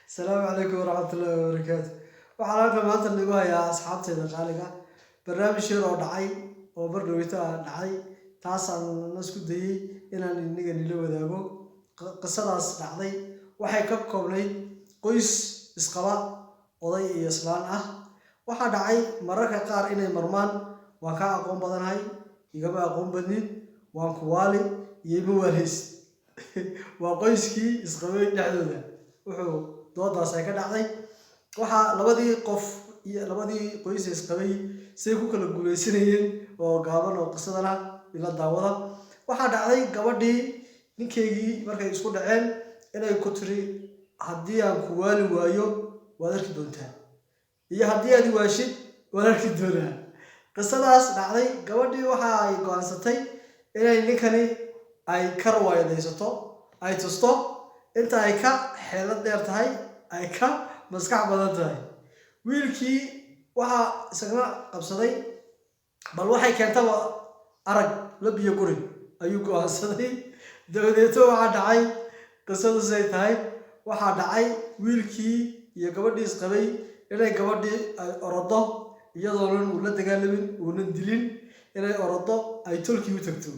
Asalaamu calaykum waraxmatullaahi wabarakaatu. Waxaan halkan maanta nagu hayaa, asxaabteeda qaaliga, barnaamij yar oo dhacay oo mar dhaweyto ah dhacay. Taasaan la isku dayey inaan iniga nila wadaago. Qisadaas dhacday waxay ka koobnayd qoys isqaba, oday iyo islaan ah. Waxaa dhacay mararka qaar inay marmaan: "Waan kaa aqoon badanahay, igama aqoon badnid, waan ku waali iyo ima waaleysid." Waa qoyskii isqabay dhexdooda wuxuu doodaas ay ka dhacday. Waxaa labadii qof iyo labadii qoys isqabay say ku kala guuleysanayeen oo gaaban oo qisadana ila daawada. Waxaa dhacday gabadhii ninkeygii markay isku dhaceen inay ku tiri: "Haddii aan ku waali waayo, waad arki doontaa, iyo haddii aad waashid, waad arki doonaa." Qisadaas dhacday, gabadhii waxa ay go-aansatay inay ninkani ay ka rawaayadaysato, ay tusto inta ay ka xeelad dheer tahay, ay ka maskax badan tahay. Wiilkii waxaa isagna qabsaday, bal waxay keentaba arag, la biyo guri ayuu go-aansaday. Dabadeeto waxaa dhacay, qisadu say tahay, waxaa dhacay wiilkii iyo gabadhii isqabay inay gabadhii ay orodo, iyadoonan uu la dagaalamin, uunan dilin, inay orodo, ay tolkii u tagto.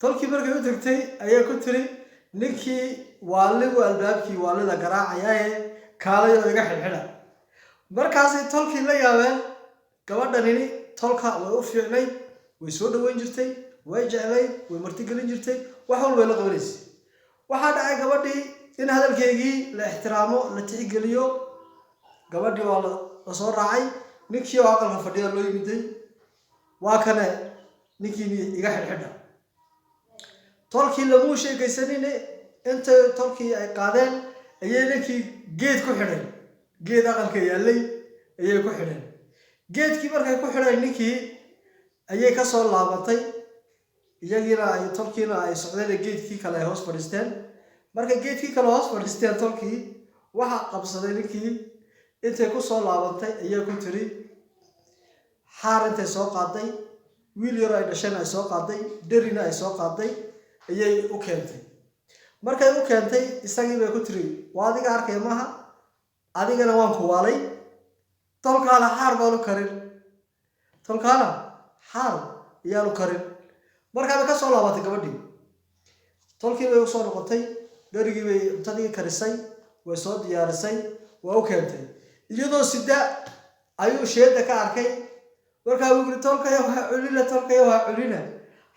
Tolkii markay u tagtay ayaa ku tiri: "Ninkii waaligu albaabkii waalida garaacayaaye, kaalay oo iga xidhxidha." Markaasay tolkii la yaabeen. Gabadhanini tolka way u fiicnayd, way soo dhaweyn jirtay, way jeclayd, way martigelin jirtay, wax walbay la qabanaysay. Waxaa dhacay gabadhii in hadalkeygii la ixtiraamo, la tixgeliyo. Gabadhii waa la soo raacay. Ninkii oo aqalka fadhiya loo yimiday: "Waa kane ninkiini, iga xidhxidha." Tolkii lamuu sheekaysanin. Intay tolkii ay qaadeen ayay ninkii geed ku xidheen. Geed aqalka yaallay ayay ku xidheen. Geedkii markay ku xidheen ninkii ayay ka soo laabatay. Iyagiina ay tolkiina ay socdeen, geedkii kale ay hoos fadhiisteen. Markay geedkii kale hoos fadhiisteen tolkii, waxaa qabsaday ninkii. Intay ku soo laabantay ayay ku tiri, xaar intay soo qaaday, wiil yaro ay dhasheen ay soo qaaday, dherina ay soo qaaday, ayay u keentay. Markay u keentay isagii bay ku tiri: "Waa adiga arkaya maaha, adigana waan ku waalay, tolkaana xaar baanu karin, tolkaana xaar iyaanu karin." Markaa bay ka soo laabatay gabadhii, tolkii bay usoo noqotay, dherigii bay cuntadii karisay, way soo diyaarisay, waa u keentay. Iyadoo sida ayuu sheeda ka arkay. Markaa uu yiri: "Tolkaya waa culina, tolkaya waa culina,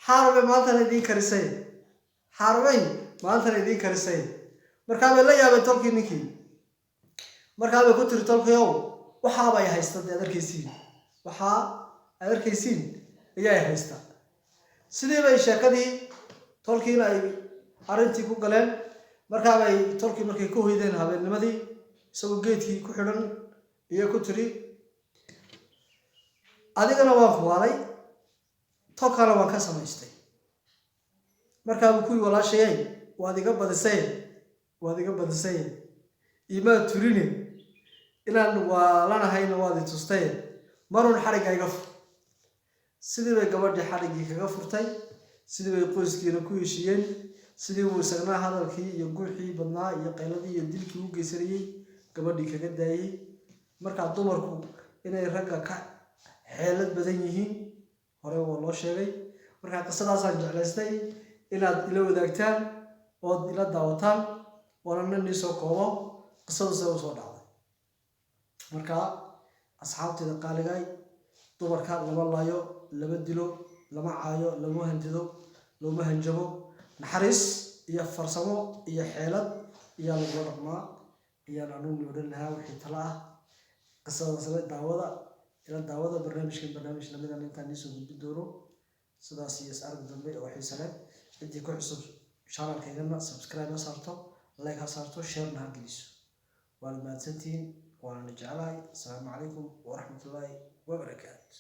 xaar bay maantana idiin karisay, xaar bay maantana idiin karisay." Markaa bay la yaabeen tolkii ninkii. Markaa bay ku tiri: "Tolkayow, waxaaba ay haysta dee, ad arkaysiin, waxaa aad arkaysiin ayaa haysta." Sidii bay sheekadii tolkiina ay arrintii ku galeen. Markaa bay tolkii markay ku hoydeen habeennimadii, isagoo geedkii ku xidhan iyo ku tiri: "Adigana waan ku waalay, tolkaana waan ka samaystay." Markaa buu kuwii: "Walaashayay, waad iga badisay, waad iga badisay, imaad turine, inaan waalanahayna waad i tustay, marun xadhigga iga fur." Sidii bay gabadhii xadhiggii kaga furtay. Sidii bay qoyskiina ku heshiiyeen. Sidii buu isagnaa hadalkii iyo guuxii badnaa iyo qayladii iyo dilkii u geysanayey gabadhii kaga daayey. Markaa dumarku inay ragga ka xeelad badan yihiin hore waa loo sheegay. Markaa qisadaasaan jeclaystay inaad ila wadaagtaan ood ila daawataan, waana nin iisoo koobo qisadu sida usoo dhacday. Marka asxaabteeda qaaligay, dumarka lama laayo, lama dilo, lama caayo, lama handido, looma hanjabo. Naxariis iyo farsamo iyo xeelad iyaa lagula dhaqmaa ayaan anugu odhan lahaa. Wixii tala ah, qisadaas la daawada, ila daawada. Barnaamijkan barnaamij lamidan intaan iisoo gudbin doono, sidaas iyo is arag dambe oo xiise leh. Ciddii ku cusub channelkaygana subscribe ha saarto, like ha saarto, sharena ha geliso. Waana mahadsantihiin, waana jeclahay. Asalaamu calaykum waraxmatullaahi wabarakaatu.